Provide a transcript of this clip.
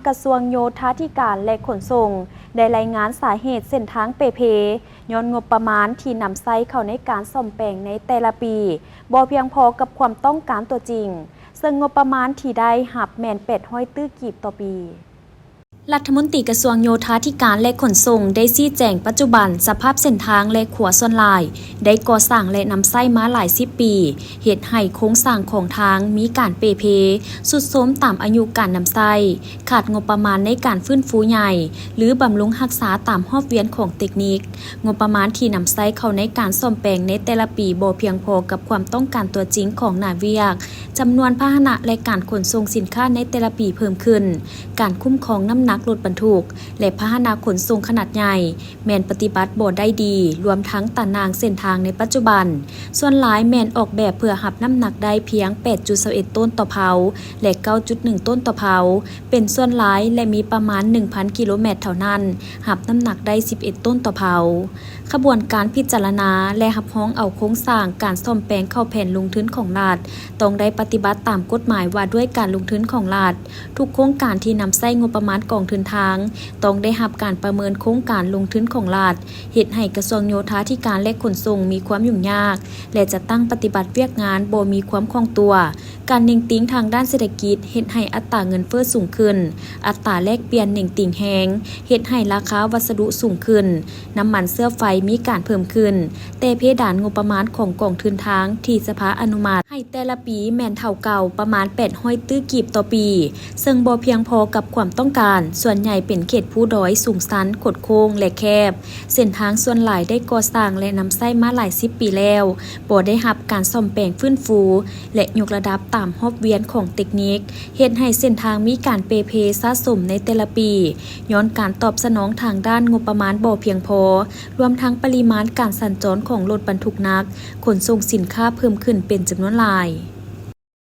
ກະຊວງໂຍທາທິການ ແລະ ຂົນສົ່ງ ໄດ້ລາຍງານສາເຫດເສັ້ນທາງເປ່ເພ ຍ້ອນງົບປະມານທີ່ນຳໃຊ້ເຂົ້າໃນການສ້ອມແປງໃນແຕ່ລະປີ ບໍ່ພຽງພໍກັບຄວາມຕ້ອງການຕົວຈິງ, ເຊິ່ງງົບປະມານທີ່ໄດ້ຮັບແມ່ນ ແປດຮ້ອຍຕື້ກີບຕໍ່ປີ. ລັດຖະມົນຕີກະຊວງໂຍທາທິການ ແລະ ຂົນສົ່ງ ໄດ້ຊີ້ແຈງປັດຈຸບັນສະພາບເສັ້ນທາງ ແລະ ຂົວສ່ວນຫຼາຍ ໄດ້ກໍ່ສ້າງ ແລະ ນຳໃຊ້ມາຫຼາຍສິບປີ, ເຮັດໃຫ້ໂຄງສ້າງຂອງທາງມີການເປ່ເພ, ຊຸດໂຊມຕາມອາຍຸການນຳໃຊ້, ຂາດງົບປະມານໃນການຟື້ນຟູໃຫຍ່ ຫຼື ບຳລຸງຮັກສາຕາມຮອບວຽນຂອງເຕັກນິກ. ງົບປະມານທີ່ນຳໃຊ້ເຂົ້າໃນການສ້ອມແປງໃນແຕ່ລະປີບໍ່ພຽງພໍກັບຄວາມຕ້ອງການຕົວຈິງຂອງໜ້າວຽກ, ຈຳນວນພາຫະນະ ແລະ ການຂົນສົ່ງສິນຄ້າໃນແຕ່ລະປີເພີ່ມຂຶ້ນ, ການຄຸ້ມຄອງນ້ຳໜັກລົດບັນທຸກ ແລະ ພາຫະນະຂົນສົ່ງຂະໜາດໃຫຍ່ ແມ່ນປະຕິບັດບໍ່ໄດ້ດີ, ລວມທັງຕາໜ່າງເສັ້ນທາງໃນປັດຈຸບັນ ສ່ວນຫຼາຍແມ່ນອອກແບບເພື່ອຮັບນ້ຳໜັກໄດ້ພຽງ ແປດຈຸດຊາວເອັດ ໂຕນຕໍ່ເພົາ ແລະ ເກົ້າຈຸດໜຶ່ງ ໂຕນຕໍ່ເພົາ ເປັນສ່ວນຫຼາຍ ແລະ ມີປະມານ ໜຶ່ງພັນ ກິໂລແມັດເທົ່ານັ້ນ ຮັບນ້ຳໜັກໄດ້ ສິບເອັດ ໂຕນຕໍ່ເພົາ. ຂະບວນການພິຈາລະນາ ແລະ ຮັບຮອງເອົາໂຄງສ້າງການສ້ອມແປງເຂົ້າແຜນລົງທຶນຂອງລັດ ຕ້ອງໄດ້ປະຕິບັດຕາມກົດໝາຍວ່າດ້ວຍການລົງທຶນຂອງລັດ. ທຸກໂຄງການທີ່ນຳໃຊ້ງົບປະມານກອງທຶນທາງ ຕ້ອງໄດ້ຮັບການປະເມີນໂຄງການລົງທຶນຂອງລັດ, ເຮັດໃຫ້ກະຊວງໂຍທາທິການ ແລະ ຂົນສົ່ງມີຄວາມຫຍຸ້ງຍາກ ແລະ ຈັດຕັ້ງປະຕິບັດວຽກງານບໍ່ມີຄວາມຄ່ອງຕົວ. ການເໜັງຕີງທາງດ້ານເສດຖະກິດເຮັດໃຫ້ອັດຕາເງິນເຟີ້ສູງຂຶ້ນ, ອັດຕາແລກປ່ຽນເໜັງຕີງແຮງ, ເຮັດໃຫ້ລາຄາວັດສະດຸສູງຂຶ້ນ, ນ້ຳມັນເຊື້ອໄຟມີການເພີ່ມຂຶ້ນ, ແຕ່ເພດານງົບປະມານຂອງກອງທຶນທາງທີ່ສະພາອະນຸມັດໃຫ້ແຕ່ລະປີແມ່ນເທົ່າເກົ່າປະມານ ແປດຮ້ອຍຕື້ກີບຕໍ່ປີ, ເຊິ່ງບໍ່ພຽງພໍກັບຄວາມຕ້ອງການ, ສ່ວນໃຫຍ່ເປັນເຂດພູດອຍສູງຊັນ, ຄົດໂຄ້ງ ແລະ ແຄບ. ເສັ້ນທາງສ່ວນຫຼາຍໄດ້ກໍ່ສ້າງ ແລະ ນຳໃຊ້ມາຫຼາຍສິບປີແລ້ວ, ບໍ່ໄດ້ຮັບການສ້ອມແປງຟື້ນຟູ ແລະ ຍົກລະດັບຕາມຮອບວຽນຂອງເຕັກນິກ, ເຮັດໃຫ້ເສັ້ນທາງມີການເປ່ເພສະສົມໃນແຕ່ລະປີ, ຍ້ອນການຕອບສະໜອງທາງດ້ານງົບປະມານບໍ່ພຽງພໍ, ລວມທັງປະລິມານການສັນຈອນຂອງລົດບັນທຸກໜັກ, ຂົນສົ່ງສິນຄ້າເພີ່ມຂຶ້ນເປັນຈຳນວນຫຼາຍ.